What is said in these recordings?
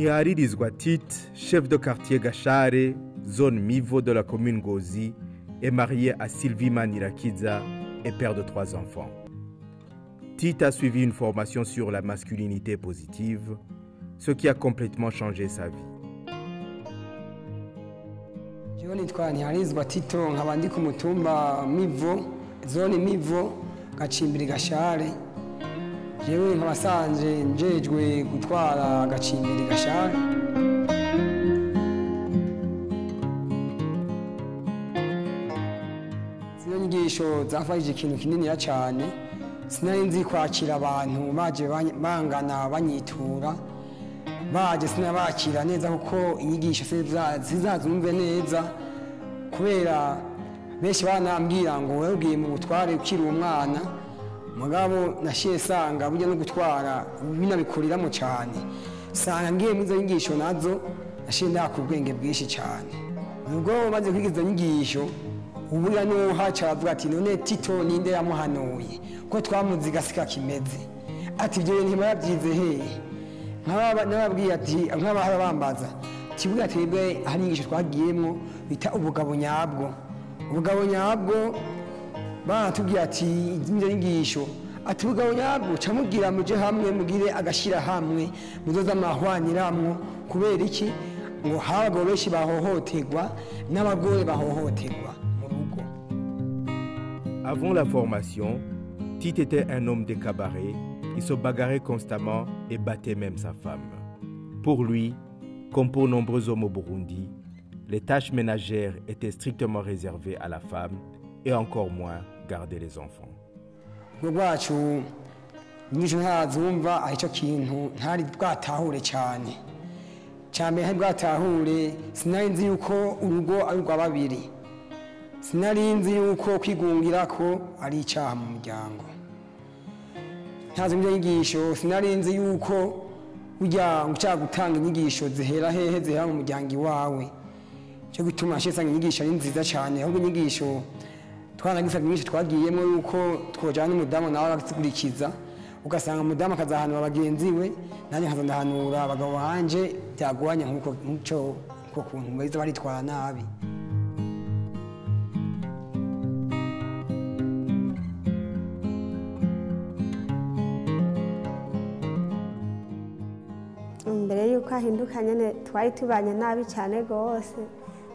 Ntiharirizwa Tite, chef de quartier Gashare, zone Mivo de la commune Ngozi, est marié à Sylvie Manirakiza et père de 3 enfants. Tite a suivi une formation sur la masculinité positive, ce qui a complètement changé sa vie. Jewe nitwa Ntiharizwa Tito, nkaba ndi ku mutumba Mivo, zone Mivo, Gacimbiri Gashare. Jewe nkaba sanje njejwe gutwara Gacimbiri Gashare. Zino nyigisho zafashije ikintu kininiya cyane. Sinari nzi kwakira abantu baje bangana banyitura, baje sinabakira neza kuko inyigisho zizazumve neza, kubera benshi banambwira ngo wewe ugiye mu butware ukiri umwana. Mugabo nashiye sanga burya no gutwara binabikuriramo cyane, sanga ngiye muri izo nyigisho nazo nashiye ndaka ubwenge bwinshi cyane. Ubwo maze kwiga izo nyigisho, ubuya n'uhaca aravuga ati none Tito ninde yamuhanuye ko twamuzi gasika kimeze, ati ibyo bintu ntibabyize hehe? Nababwiye ati nk'abahora bambaza ati buriya twebwe hari inyigisho twagiyemwo bita ubugabo nyabwo. Ubugabo nyabwo baratubwiye ati izo nyigisho, ati ubugabo nyabwo ca mugira muje hamwe mugire agashira hamwe muzoza amahwaniramwo. Kubera iki? Ngo hari abagabo benshi bahohoterwa n'abagore bahohoterwa mu rugo. Avant la formation, Tite était un homme de cabaret. Il se bagarrait constamment et battait même sa femme. Pour lui, comme pour nombreux hommes au Burundi, les tâches ménagères étaient strictement réservées à la femme et encore moins garder les enfants. Ubwo bwacu inyigisho ntarazumva, aho icyo kintu ntari bwatahure cyane. Cya mbere ntari bwatahure, sinari nzi yuko urugo ari urwa babiri, sinari nzi yuko kwigungira ko ari icyaha mu muryango. Ntazi ibyo nyigisho, sinari nzi yuko ujya ushaka gutanga inyigisho zihera hehe, zihera mu muryango iwawe. Cyo gituma nashiye nsanga inyigisho ari nziza cyane. Ahubwo inyigisho twanagisabye, inyigisho twagiyemo yuko twojana n'umudamu nawe akazikurikiza, ugasanga umudamu akazahanura bagenzi we, nanjye nkaza ndahanura abagabo banje, byagoranye nk'uko nk'icyo uko kuntu baza baritwara nabi. Mbere yuko ahinduka nyene twari tubanye nabi cyane gose,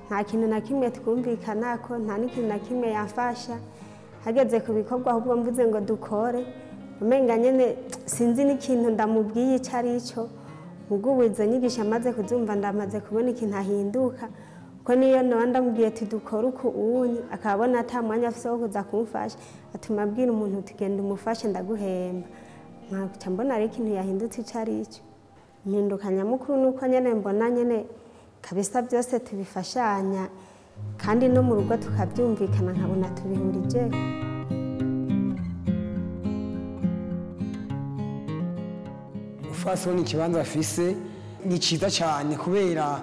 nta kintu na kimwe twumvikanako, nta n'ikintu na kimwe yamfasha. Hageze ku bikorwa ahubwo mvuze ngo dukore, umenga nyene sinzi n'ikintu ndamubwiye ico ari cyo. Ubwo izo nyigisho amaze kuzumva ndamaze kubona ikintu ahinduka, ko niyo noba ndamubwiye ati dukore uku unyi, akabona ata mwanya afise wo kuza kumfasha, atuma abwira umuntu uti genda umufashe ndaguhemba. Nkaca mbona ari ikintu yahindutse ico ari cyo. Impinduka nyamukuru nuko nyene mbona nyene kabisa byose tubifashanya, kandi no mu rugo tukabyumvikana, nkabona tubihurije. Umufasoni ikibanza afise ni cyiza cyane, kubera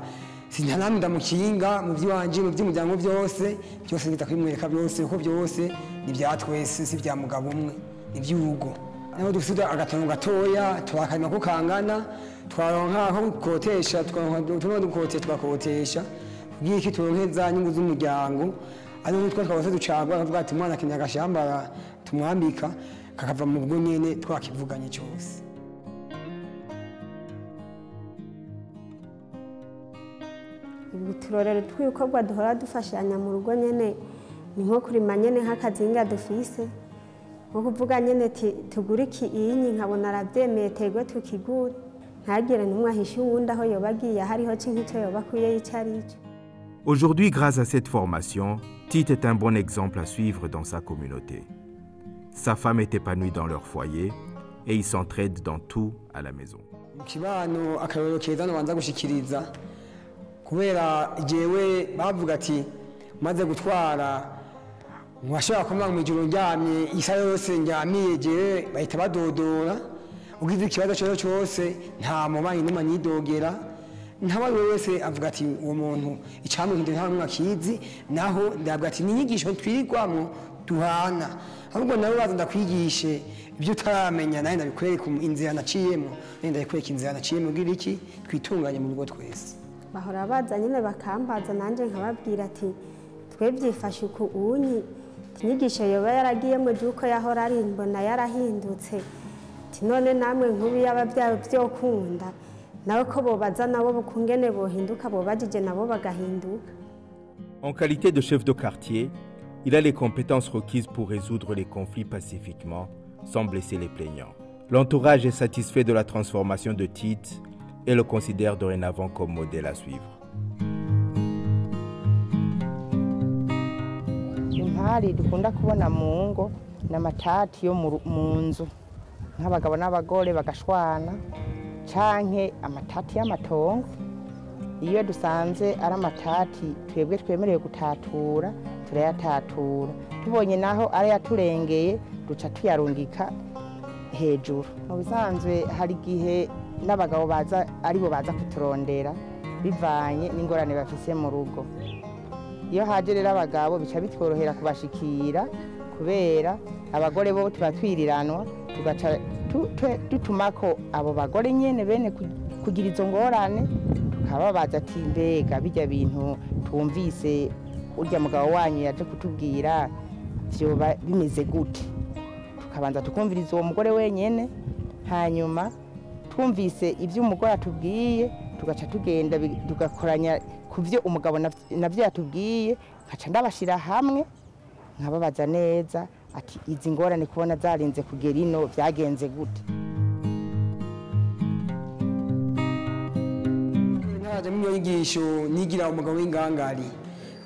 sintanamwe ndamukinga mu by'iwanje, mu by'umuryango byose, byose ngiza kubimwereka byose, kuko byose ni ibya twese, si ibya mugabo umwe, ni iby'urugo. Naho dufite agatongo gatoya twakarima ko kangana, twaronka aho gukotesha, twaronka dukotesha, twakotesha kugira iki turonke za nyungu z'umuryango. Ari nitwo twabase ducagwa akavuga ati umwana akeneye agashambara tumwambika, kakava mu bwo nyene twakivuganye cyose. Uturorero tw'ibikorwa duhora dufashanya mu rugo nyene ni nko kurima nyene nk'akazinga dufise, nko kuvuga nyene tugure iki inyi, nkabona arabyemeye tegwe tukigure, ntagire n'umwe ahishe uwundi aho yoba agiye hariho canke ico yoba akuyeyo ico ari cyo. Aujourd'hui, grâce à cette formation, Tite est un bon exemple à suivre dans sa communauté. Sa femme est épanouie dans leur foyer et ils s'entraident dans tout à la maison. Mu kibano akarorero keza nobanza gushikiriza, kubera jewe bavuga ati maze gutwara washobora kumva mu ijoro ndyamye isaha yose ndyamiye, jewe bahita badodora, ugize ikibazo cyose cyose nta mubanyi n'umwe anyidogera, ntawe wese avuga ati uwo muntu icamuhinduye nta n'umwe akizi. Naho ndavuga ati ni inyigisho twirigwamo Duhana, ahubwo nawe baza ndakwigishe ibyo utaramenya, nawe ndabikwereka inzira naciyemo, nawe ndabikwereka inzira naciyemo, kugira iki twitunganye mu rugo twese. Bahora baza nyine bakambaza, nanjye nkababwira ati twe byifashe uku unyi, inyigisho yoba yaragiyemo by'uko yahora ari mbona yarahindutse, ati none namwe nk'ubu yaba byokunda nawe ko bobaza nabo kungene bohinduka, bobajije nabo bagahinduka. En qualité de chef de quartier, il a les compétences requises pour résoudre les conflits pacifiquement, sans blesser les plaignants. L'entourage est satisfait de la transformation de Tite et le considère dorénavant comme modèle à suivre. Impari dukunda kubona mu ngo ni amatati yo mu nzu, nk'abagabo n'abagore bagashwana, canke amatati y'amatongo. Iyo dusanze ari amatati twebwe twemerewe gutatura, turayatatura. Tubonye naho ari yaturengeye, duca tuyarungika hejuru. Mu bisanzwe hari igihe n'abagabo baza aribo baza kuturondera bivanye n'ingorane bafise mu rugo. Iyo haje rero abagabo bica bitworohera kubashikira, kubera abagore bo tuba twiriranwa, tugaca dutumako abo bagore nyene bene kugira izo ngorane, tukababaza ati mbega bijya bintu twumvise urya mugabo wanyu yaje kutubwira vyoba bimeze gute? Tukabanza tukumviriza uwo mugore wenyene, hanyuma twumvise ibyo umugore atubwiye tugaca tugenda tugakoranya ku byo umugabo navyo yatubwiye, nkaca ndabashira hamwe nkababaza neza ati izi ngorane kubona zarinze kugera ino byagenze gute? Naraje mu nyigisho nigira umugabo w'ingangari,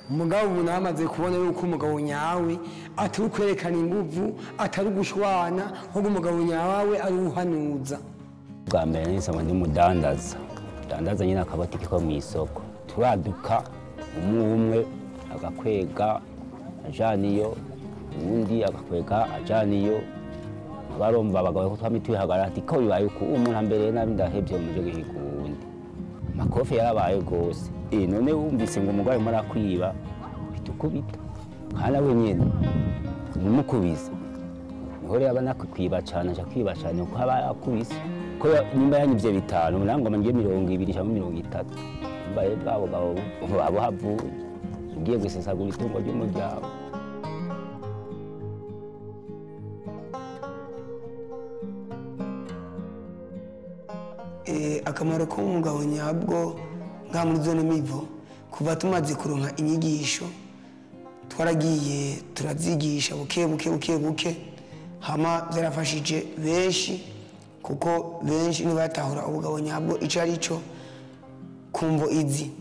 umugabo ubu namaze kubona yuko umugabo nyawe atari ukwerekana inguvu, atari ugushwana, ahubwo umugabo nyawe ari uhanuza. Bwa mbere nisaba ndi mudandaza, dandaza nyine akabati ko mu isoko, turaduka umwe umwe agakwega ajaniyo, uwundi agakwega ajaniyo, barumva abagabo ko twami twihagara ati ko bibaye uku umuntu ambere nabi ndahevye muje guhiga uwundi. Amakofi yarabaye gose. None wumvise ngo umugore arimo arakwiba bitukubita, kandi we nyene umukubise niho rero aba nakwiba cane, aja kwiba cane kuko aba akubise ko nimba yanyivye 5 nangoma ngiye 20 cyangwa 30, mbaye bwabo gabo abo havuye ugiye gusesagura itungo ry'umuryango. Akamaro k'umugabo nyabwo nka muri zone Mivo, kuva tumaze kuronka inyigisho twaragiye turazigisha buke buke buke buke, hama byarafashije benshi, kuko benshi ntibatahura ubugabo nyabwo ico ari cyo kumvo izi.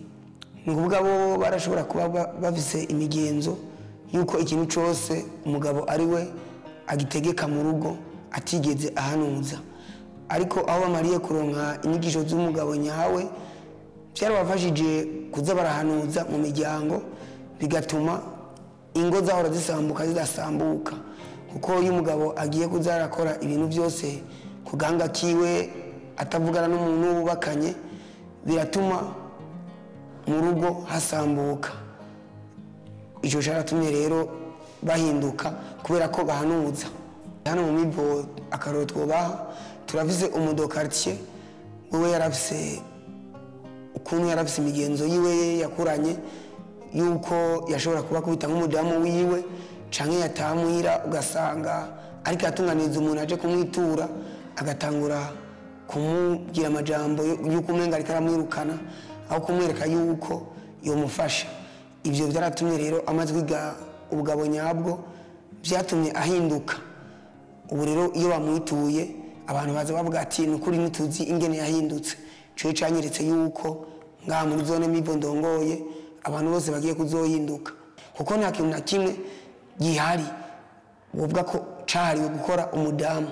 Ni ukuvuga bo barashobora kuba bafise imigenzo yuko ikintu cose umugabo ari we agitegeka mu rugo atigeze ahanuza, ariko aho bamariye kuronka inyigisho z'umugabo nyawe byarabafashije kuza barahanuza mu miryango, bigatuma ingo zahora zisambuka zidasambuka, kuko iyo umugabo agiye kuza arakora ibintu byose ku gahanga kiwe atavugana n'umuntu wubakanye, biratuma mu rugo hasambuka. Ico caratumye rero bahinduka kubera ko bahanuza. Hano mu Mivo akaroro twobaha, turafise umudokartier wewe yarafise ukuntu yarafise imigenzo yiwe yakuranye yuko yashobora kuba kubita nk'umudamu wiwe canke yatamuhira, ugasanga ariko atunganiriza umuntu aje kumwitura agatangura kumubwira amajambo yuko umenga ariko aramwirukana aho kumwereka yuko yomufasha. Ivyo byaratumye rero amaze kwiga ubugabo nyabwo, byatumye ahinduka. Ubu rero iyo bamwituye abantu baza bavuga ati nukuri ntituzi ingene yahindutse. Cyo cyanyeretse yuko ngaha muri zone Mivo ndongoye abantu bose bagiye kuzohinduka, kuko nta kintu na kimwe gihari wovuga ko cahariwe gukora umudamu.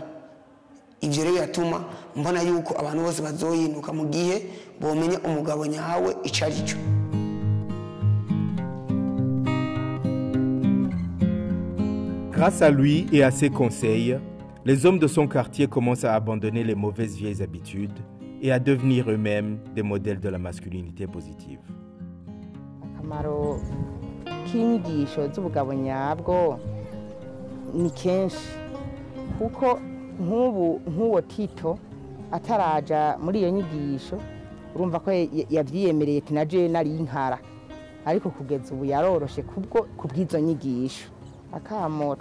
Ivyo rero biratuma mbona yuko abantu bose bazohinduka mu gihe bomenya umugabo nyawe ico ari cyo. Grâce à lui et à ses conseils, les hommes de son quartier commencent à abandonner les mauvaises vieilles habitudes et à devenir eux-mêmes des modèles de la masculinité positive. Akamaro k'inyigisho z'ubugabo nyabwo Ni kenshi, kuko nk'ubu nk'uwo Tito ataraja muri iyo nyigisho, urumva ko yavyiyemereye ati naje nari inkara, ariko kugeza ubu yaroroshe kubwo kubw'izo nyigisho. Akamo.